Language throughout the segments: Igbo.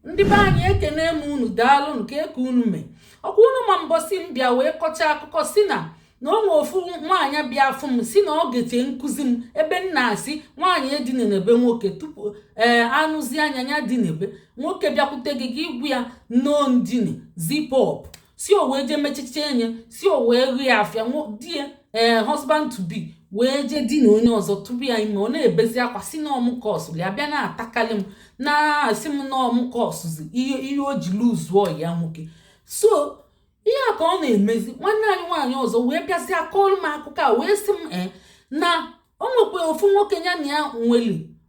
Ndị be anyị, ekene m unu. Daalụnụ. Ka eke unu mee ọkwa unu ma mbọsị m bịa wee kọchaa akụkọ si na o nwe ofu nwaanyị bịa afụ m, si na ọ geche nkụzi m ebe m na-asị nwaanyị edinebe nwoke tupu ee anụzi anya ya dinebe nwoke. Bịakwute gị, gị gwu ya no ndine zip up, si o wee jee mechiche enye, si o wee rie afịa die ee husband to be wee jee di na onye ọzọ tupu ya ime. Ọ na-ebezi akwa, si na ọmụ kọsụrụ ya, bịa na-atakalị m, na-asị m na ọmụ kọsụzi ihe o ji luzuo ya nwoke. So ihe a ka ọ na-emezi. Nwanne anyị nwaanyị ọzọ wee bịazi akọọlụ m akụkọ a, wee sị m ee na o nwekwa ofu nwoke ya na ya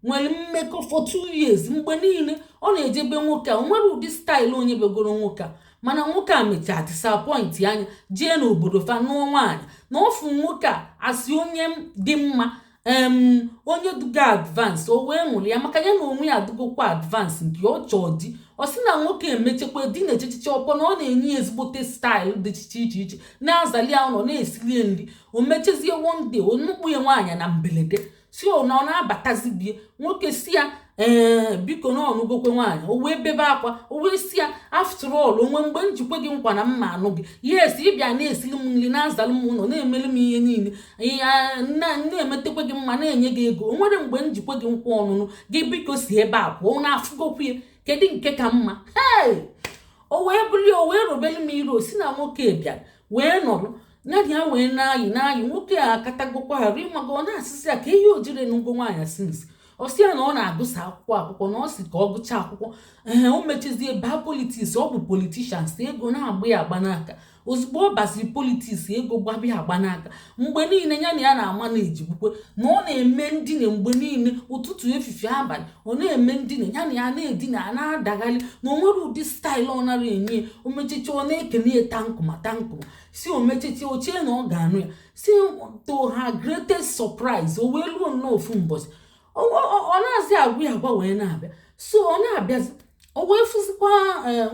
nwere mmekọ for 2 years. Mgbe niile ọ na-ejebe nwoke a, o nwere ụdị style onye begoro nwoke a, mana nwoke a mechaa disappoint anya, jee n'obodo fa nụọ nwaanyị. Na ọfụ nwoke a asị onye dị mma, onye duga advance, o wee ṅụrụ ya maka ya na onwe ya adụgokwa advance nke ọ chọọ di. Ọ sị na nwoke emechekwa di na echichiche ọkpọ na ọ na-enye ya ezigbote style dị iche iche iche, na-azali ya ụlọ, na-esili nri. O mechezie, one day onukpu ya nwaanyị na mberede, si ọ na ọ na-abatazi bie. Nwoke si ya ee, biko, na ọnụgokwe nwaanyị. O wee bebe akwa, o wee si ya, after all, onwe mgbe njikwa gị nkwa na mma anụ gị? Yes, ịbịa na-esili m nri, na-azalụ m ụlọ, na-emeli m ihe niile, na-emetekwa gị mma, na-enye gị ego, o nwere mgbe njikwa gị nkwa ọnụnụ gị? Biko, si ebe a pụọ. Na afụgokwu ya, kedu nke ka mma? Hey, o wee bulie, o wee robelu m iro, si na nwoke bịara wee nọrọ ya na ya wee na-ayị na-ayị. Nwoke a akatagokwa arụ, ịmaga ọ na-asịsị ya ka ihe o jire n'ụgwọ nwaanyị since. Ọ sị ya na ọ na-agụsa akwụkwọ akwụkwọ, na ọ sị ka ọ gụchaa akwụkwọ. Ee, o mechizie baa politics. Ọ bụ politicians, ego na-agba ya agba n'aka. Ozugbo ọ baziri politics, ego gbabịa agba n'aka. Mgbe niile ya na ya na-ama na-ejigbukwe na ọ na-eme ndine mgbe niile, ụtụtụ, efifie, abalị, ọ na-eme ndine. Ya na ya na-edina, na-adagharị, na o nwere ụdị style ọ nara enye ya. O mechicha, ọ na-ekene ya tankụma tankụma, si o mechicha, ochie na ọ ga-anụ ya. Si to her greatest surprise, o wee luo nnọọ ofu mbọchị, ọ na-azị agwa ya agwa wee na-abịa. So ọ na-abịazi, o wee fụzikwa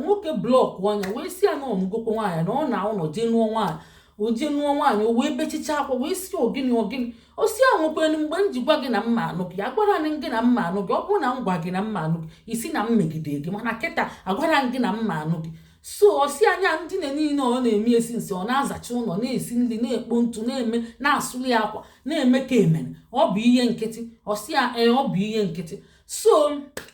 nwoke block ọnya, wee si ya na ọmụgokwa nwaanyị, na ọ na ụlọ jee nụọ nwaanyị. O jee nụọ nwaanyị, o wee bechicha akwa, wee si ogini ogini. O si ya nwekwenu mgbe m ji gwa gị na mma anụ gị? Agwara m gị na mma anụ gị? Ọ bụrụ na m gwa gị na mma anụ gị, isi na m megide gị, mana kịta agwara m gị na mma anụ gị. So ọ si anya ndine niile ọ na-eme esi nsị, ọ na-azacha ụlọ, na-esi nri, na-ekpo ntụ, na-eme, na-asụli akwa, na-eme ka emere ọ bụ ihe nkịtị. Ọ si ya ee, ọ bụ ihe nkịtị. So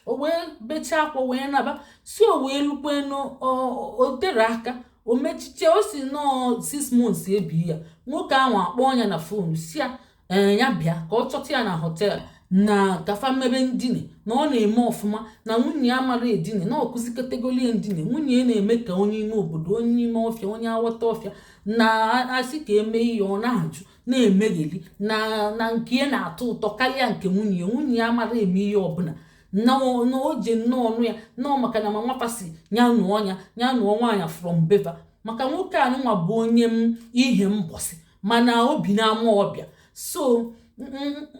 o wee bechaa akwa wee naba. Si o wee lukwe o tere aka, o mechiche, o si nọọ 6 months ebi ya, nwoke ahụ akpọ ya na phone, si ya ee, ya bịa ka ọ chọta ya na hotel na kafa mmebe ndine, na ọ na-eme ọfụma, na nwunye ya mara edine, na ọkụziketegolie ndine. Nwunye ya na-eme ka onye ime obodo, onye ime ọfịa, onye awọta ọfịa, na-asị ka eme ihe ọ na-ajụ, na-emegheli na nke ya na-atọ ụtọ karịa nke nwunye ya. Nwunye ya mara eme ihe ọbụla, na o ji nnọọ ọnụ ya nnọọ, maka na mama fasi ya nụọ ya, ya nụọ nwaanyị from beva, maka nwoke anụnwa bụ onye m ihe mbọsị, mana obi na-ama ọbịa. So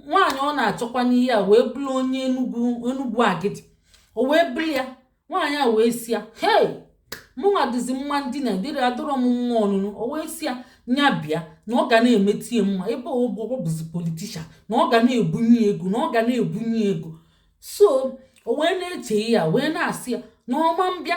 nwaanyị ọ na-achọkwa n'ihe a wee bụrụ onye Enugwu, Enugwu Agidi. O wee bụrụ ya, nwaanyị a wee si ya, hey, mụnwa dịzi mma ndina dịrị adọrọ m nwa ọnụnụ. O wee si ya nya bịa, na ọ ga na-emetie mma ebe ọ bụzi politician, na ọ ga na-ebunye ego, na ọ ga na-ebunye ego. So o wee na-eche ihe a, wee na-asị ya na ọma mbịa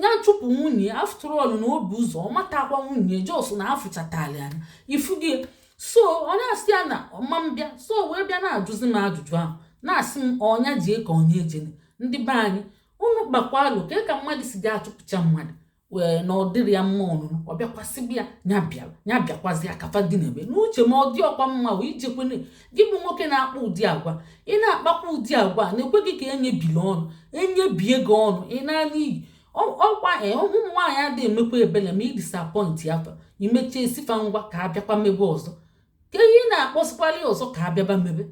ya chụpụ nwunye. After all, na obi ụzọ ọ matakwa nwunye jos na afụchatali anya ifugi. So ọ na-asị ya na ọma mbịa. So wee bịa na-ajụzi m ajụjụ ahụ, na-asị m ọnya jie ka ọnya ejene. Ndị be anyị, unu kpakwalụ ka ka mmadụ si ga-achụpụcha mmadụ wee na ọ dịrị ya mma ọnụnụ, ọ bịakwasịbịa ya bịara ya bịakwazi akafa dị n'ebe n'uche ma ọ dị ọkwa mma wee ijekwene. Gị bụ nwoke na-akpa ụdị agwa ị na-akpakwa, ụdị agwa na-ekwe gị ka enyebili ọnụ, enyebie gị ọnụ, ị na-anya iyi ọkwa. Ụmụ nwaanyị adịghị emekwa ebele ma ị disappoint ya fa, imechie sifa ngwa ka abịakwa mebe ọzọ, ka ihe ị na-akpọsikwali ọzọ ka abịaba mebe.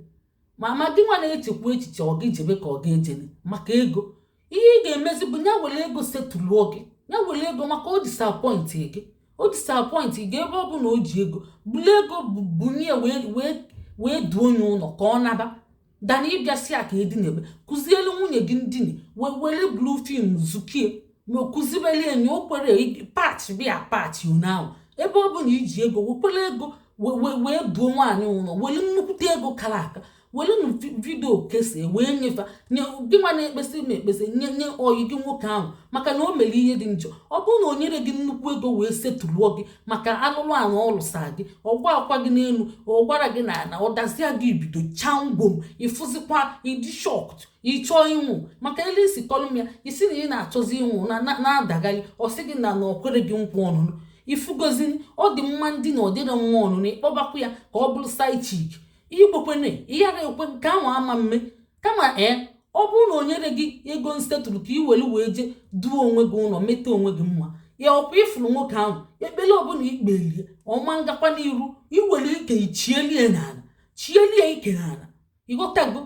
Ma gị nwa na-echekwa echiche, ọ gị jebe ka ọ ga-ejene maka ego. Ihe ị ga-emezi bụ ya were ego setụlụọ gị, ya were ego, maka o disappoint gị, o disappoint gị. Ebe ọ bụ na o ji ego bulu ego bunye wee wee duo onye ụlọ ka ọ naba dana ịbịasị a ka edinebe. Kụzielu nwunye gị ndine, wee were blue film zukie ma kụzibeli enyi o kwere patch bịa patch ahụ. Ebe ọ bụ na iji ego, wekwere ego wee duo nwaanyị ụlọ, were nnukwute ego kara aka. Welunu video kesie wee nyefa nye gị nwa na-ekpesị m ekpesị, nye nye oyi gị nwoke ahụ, maka na o mere ihe dị njọ. Ọ bụrụ na o nyere gị nnukwu ego wee setụlụọ gị maka alụlụ ahụ ọ lụsa gị, ọgwa akwa gị n'elu, ọ gwara gị na ana ọ dazia gị, bido chaa ngwom, ịfụzikwa ịdị shocked, ịchọọ ịnwụ. Maka elu isi kọlụ m ya, isi na ị na-achọzi ịnwụ na-adagharị. Ọ sị gị na ọ kwere gị nkwa ọnụnụ. Ifugozi, ọ dị mma ndị na ọ dịrị nwa ọnụnụ, ịkpọbakwa ya ka ọ bụrụ side chick. Ikwekwene ịghara ekwe nke ahụ ama mme. Kama ee, ọ bụrụ na o nyere gị ego nsetụrụ ka ị were wee jee duo onwe gị ụlọ, mete onwe gị mma ya, ọkwa ifuru nwoke ahụ, ekpele ọbụla ikpelie ọma ngakwa n'iru. Iwere ike ichielie n'ala, chielie ike n'ala, ịghọtago?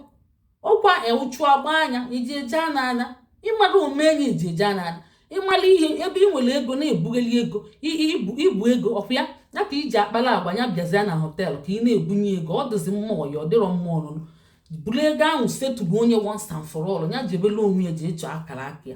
Ọkwa ụchụ agba anya iji eje n'anya, ịmara omenye eji eje n'anya, ịmara ihe ebe ị nwere ego na-ebugheli ego ibu ego. Ọkwa ya ya ka iji akpara agwa ya bịazịa na hotel ka ị na-ebunye ego. Ọ dịzi mma ọya, ọ dịrọ mma ọnụnụ. Buru ego ahụ setụrụ onye once and for all, ya jebela onwe ya, jee chọọ akara aka ya.